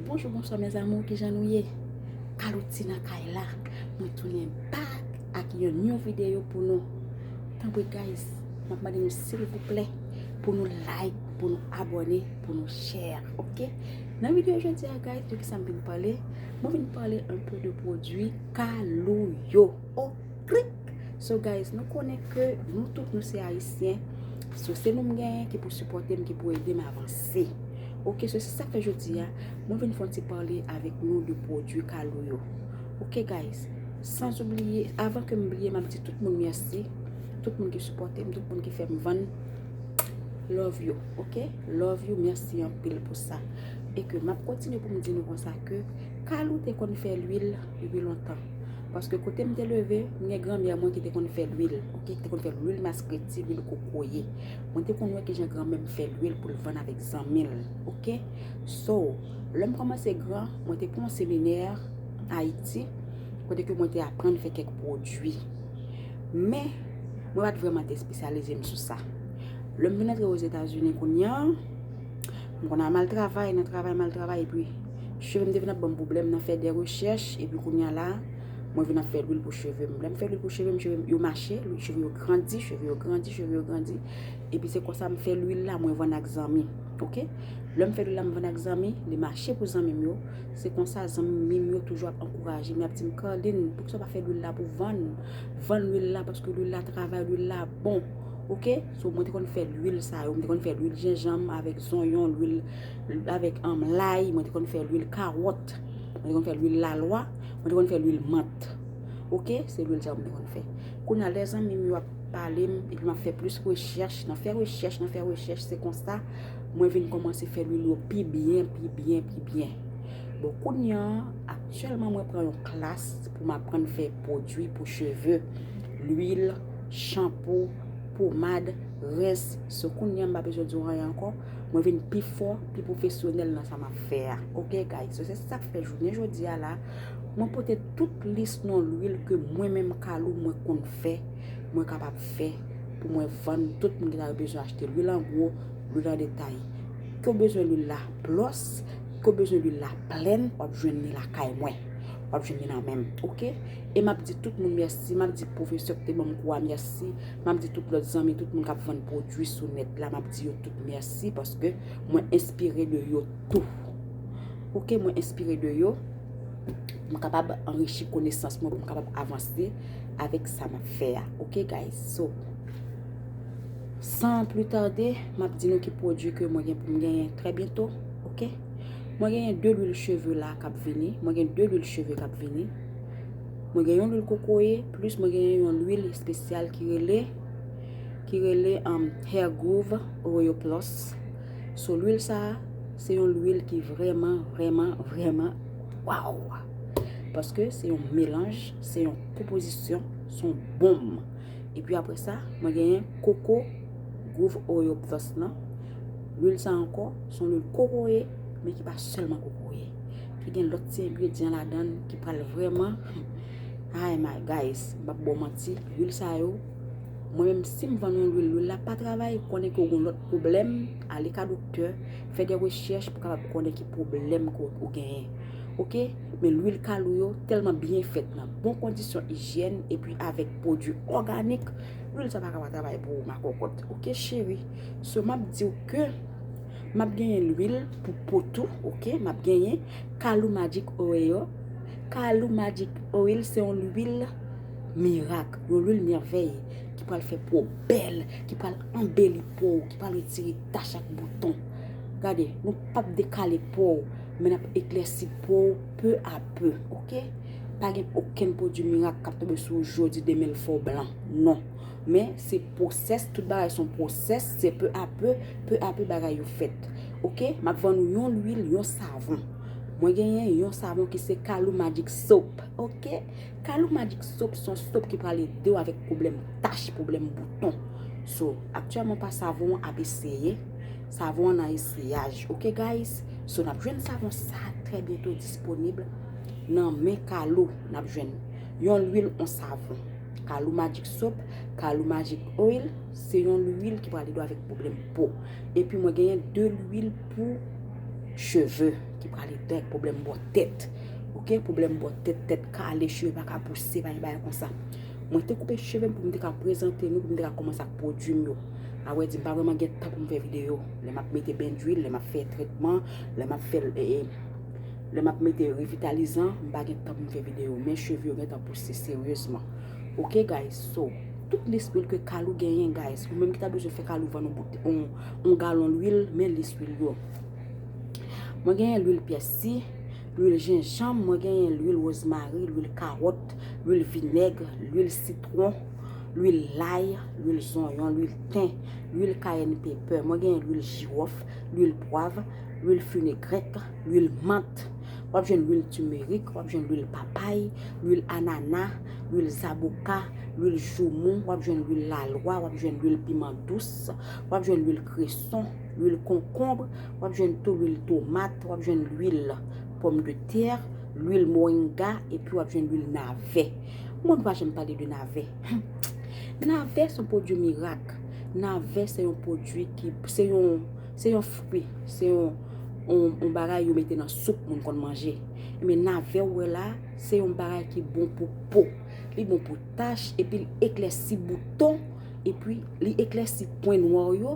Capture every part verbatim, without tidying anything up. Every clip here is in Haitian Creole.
Bonjou, bonswa mes amours, kijan nou ye? Kaloutina kay la, mwen tounen back ak yon new videyo pou nou. Tanpri guys, m ap mande nou silvouplè pou nou like, pou nou abòne, pou nou share, ok? Nan videyo jodi a guys, de kisa m vin pale? Mwen vin pale un peu de pwodui Kalou yo. Oh, klik! So guys, nou konnen ke nou tout nou se ayisyen. So se nou m genyen ki pou sipòte m, ki pou ede m avanse. Ok, so se sa k fè jodi a, mwen vin fè yon ti pale avèk nou de pwodui Kalou yo. Ok guys, sans oubliye, avan ke m bliye, m ap di tout moun mèsi. Tout moun ki sipòte m, tout moun ki fè m vann. Love you, ok? Love you, mèsi anpil pou sa. E ke m ap kontinye pou m di nou konsa ke Kalou te konn fè lwil depi lontan. Paske kote m te leve, m gen granmè mwen ki te konn fè lwil, ok? Ki te konn fè lwil maskreti, lwil kokoye. Mwen te konn wè kijan granmè m fè lwil pou l vann avèk zanmi l, ok? So, lè m kòmanse gran, mwen te pran yon seminè Ayiti, kote ke mwen te aprann fè kèk pwodui. Men, mwen pa t vrèman te espesyalize m sou sa. Lè m vin antre Ozetazini kounye a, m konn al mal travay, nan travay, mal travay, epi cheve m te vin ap ban m pwoblèm nan fè de rechèch, epi kounye a la, mwen vin ap fè lwil pou cheve m. Lè m fè lwil pou cheve m, cheve m yo mache, cheve yo grandi, cheve yo grandi, cheve yo grandi. Epi se konsa m fè lwil la, mwen vann ak zanmi. Ok? Lè m fè lwil la, m vann ak zanmi, li mache pou zanmi m yo. Se konsa zanmi m yo toujou ap ankouraje m, y ap di m, Carline, poukisa w pa fè lwil la pou vann? Vann lwil la, paske lwil la travay, lwil la bon. Ok? So, mwen te konn fè lwil sa yo, mwen te konn fè lwil jenjanm avèk zonyon, lwil avèk, um, lay, mwen te konn fè lwil kawòt, mwen te konn fè lwil lalwa, mwen te konn fè lwil mant. Ok? Se lwil sa yo mwen te konn fè. Kounye a, lè zanmi m yo ap pale m, epi m ap fè plis rechèch, nan fè rechèch, nan fè rechèch, se konsa mwen vin kòmanse fè lwil yo pi byen, pi byen, pi byen. Bon, kounye a, aktyèlman, mwen pran yon klas pou m aprann fè pwodui pou cheve, lwil, chanpou, pomad, rens. So, kounye a, m pa bezwen di w anyen ankò. Mwen vin pi fò, pi pwofesyonèl nan sa m ap fè a. Ok, guys? So, se sa k fè jounen jodi a la, mwen pote tout lis non lwil ke mwen menm Kalou mwen konn fè, mwen kapab fè pou mwen vann tout moun ki ta bezwen achte lwil an gwo, lwil an detay. Ke w bezwen lwil la blòs, ke w bezwen lwil la plèn, w ap jwenn li lakay mwen. W ap jwenn li nan men m, ok? E m ap di tout moun mèsi, m ap di pwofesè ki te ban m kou a mèsi, m ap di tout lòt zanmi, tout moun k ap vann pwodui sou nèt la, m ap di yo tout mèsi paske mwen enspire de yo tou. Ok, mwen enspire de yo. M kapab anrichi konesans mwen pou m kapab avanse avèk sa m ap fè a. Ok, guys? So, san pli tade, m ap di nou ki pwodui ke mwen gen pou m genyen trè byento. Ok? Mwen genyen de lwil cheve la k ap vini. Mwen gen de lwil cheve k ap vini. Mwen gen yon lwil kokoye, plis mwen genyen yon lwil espesyal ki rele, ki rele, um, Hair Groove Oil Plus. So, lwil sa a, se yon lwil ki vrèman, vrèman, vrèman, waw! Paske se yon melanj, se yon konpozisyon, se yon bonm. Epi apre sa, mwen genyen Coco Groove Oil Plus lan. Lwil sa ankò, se yon lwil kokoye, men ki pa sèlman kokoye. Ki gen lòt ti engredyan ladan l ki pral vrèman, ay my guys, m p ap ba w manti, lwil sa yo, mwen menm si m vann yon lwil, lwil la pa travay, konnen ke w gen lòt pwoblèm, ale ka doktè, fè de rechèch pou kapab konnen ki pwoblèm ke w genyen. Ok? Men lwil Kalou yo tèlman byen fèt nan bon kondisyon ijyèn epi avèk pwodui òganik, lwil sa pa ka pa travay pou ou, makòkòt. Ok, cheri? So, m ap di w ke m ap genyen lwil pou po tou, ok? M ap genyen Kalou Magic Oil. Kalou Magic Oil se yon lwil mirak, yon lwil mèvèy ki pral fè po w bèl, ki pral anbeli po w, ki pral retire tach ak bouton. Gade, nou p ap dekale po w, men n ap eklèsi po w peu à peu, ok? Pa gen okenn pwodui mirak k ap tonbe sou ou jodi, demen l fè w blan. Non. Men se pwosès, tout bagay se yon pwosès, se peu à peu, peu à peu bagay yo fèt. Ok? M ap vann ou yon lwil, yon savon. Mwen genyen yon savon ki se Kalou Magic Soap. Ok? Kalou Magic Soap se yon soap ki pral ede w avèk pwoblèm tach, pwoblèm bouton. So, aktyèlman pa savon an ap eseye. Savon an nan eseyaj. Ok, guys? So, n ap jwenn savon sa trè byento disponib nan men Kalou. N ap jwenn yon lwil, yon savon. Kalou Magic Soap, Kalou Magic Oil, se yon lwil ki pral ede w avèk pwoblèm po. Epi mwen genyen de lwil pou cheve. ki pral ede ak pwoblèm bò tèt. Oke, pwoblèm bò tèt, tèt kale, cheve pa ka pouse, pa gen bagay konsa. Mwen te koupe cheve m pou m te ka prezante nou, pou m te ka kòmanse ak pwodui m yo. A vrè di, m pa vrèman gen tan pou m fè videyo. Lè m ap mete bendwil, lè m ap fè tretman, lè m ap fè, e, e, lè m ap mete revitalizan, m pa gen tan pou m fè videyo. Men cheve yo gentan pouse seryezman. Oke, guys, so, tout lis lwil ke Kalou genyen, guys. Ou menm ki ta bezwen fè Kalou vann yon bout, yon, yon galon lwil, men lis lwil yo. Mwen genyen lwil pèsi, lwil jenjanm, mwen genyen lwil wozmari, lwil kawòt, lwil vinèg, lwil sitwon, lwil lay, lwil zonyon, lwil ten, lwil cayenne pepper, mwen genyen lwil jiwòf, lwil pwav, lwil fenugrec, lwil mant. W ap jwenn lwil timerik, w ap jwenn lwil papay, lwil anana, lwil zaboka, lwil joumou, w ap jwenn lwil lalwa, w ap jwenn lwil piman dous, w ap jwenn lwil kreson, lwil konkonb, w ap jwenn tou lwil tomat, w ap jwenn lwil pòmdetè, lwil moringa, epi w ap jwenn lwil navè. Ou menm pa janm pale de navè. Navè se yon pwodui mirak. Navè se yon pwodui ki, se yon, se yon fwi, se yon, yon, yon bagay yo mete nan soup moun konn manje. Men navè ou wè la, se yon bagay ki bon pou po. Li bon pou tach, epi l eklèsi bouton, epi li eklèsi pwen nwa w yo,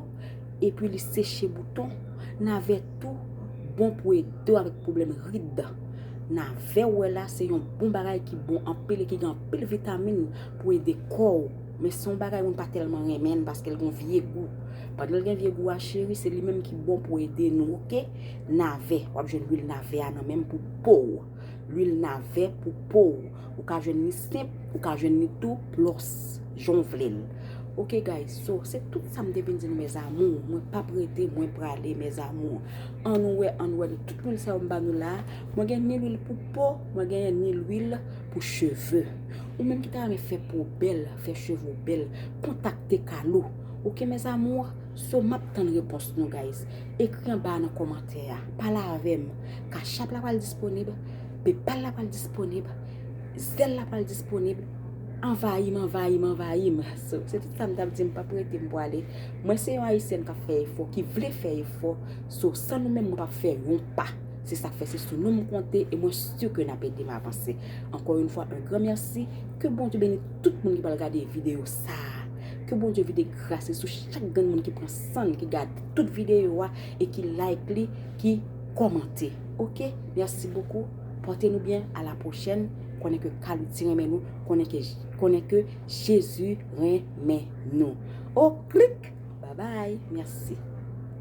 epi li seche bouton. Navè tou bon pou ede w avèk pwoblèm rid. Navè ou wè la, se yon bon bagay ki bon anpil e ki gen anpil vitamin pou ede kò w. Men se yon bagay moun pa tèlman renmen l paske l gen yon vye gou. Pandan l gen vye gou a, cheri, se li menm ki bon pou ede nou, oke? Navè, w ap jwenn lwil navè a nan menm pou po w. Lwil navè pou po w. Ou ka jwenn li senp, ou ka jwenn li tou plòs, jan w vle l. Oke, guys, so, se tout sa m te vin di nou, mes amours. Mwen p ap rete, mwen prale, mes amours. Ann wè, ann wè, tout lwil sa yo m ba nou la, mwen gen ni lwil pou po, mwen genyen ni lwil pou cheve. Ou menm ki ta renmen fè po w bèl, fè cheve w bèl, kontakte Kalou. Oke, mes amours, so m ap tann repons nou, guys. Ekri anba a nan kòmantè a. Pale avè m. Cash App la pral disponib, PayPal la pral disponib, Zelle la pral disponib. Anvayi m, anvayi m, anvayi m. So, se tout sa m t ap di, m p ap rete, m pwale. Mwen se yon Ayisyèn k ap fè efò, ki vle fè efò. So, san nou menm, mwen p ap fè yon pa. Se sa k fè se sou nou m konte e mwen si ke n ap ede m avanse. Ankò yon fwa, un grand merci. Ke Bondye beni tout moun ki pral gade videyo sa a. Ke Bondye vide gras li sou chak grenn moun ki pran san l, ki gade tout videyo a e ki like li, ki kòmante. Oke? Merci beaucoup. Pòte nou byen. À la prochaine. Konnen ke Kalou ti renmen nou. Konnen ke, konnen ke Jezi renmen nou. Oklik! Bye bye. Merci.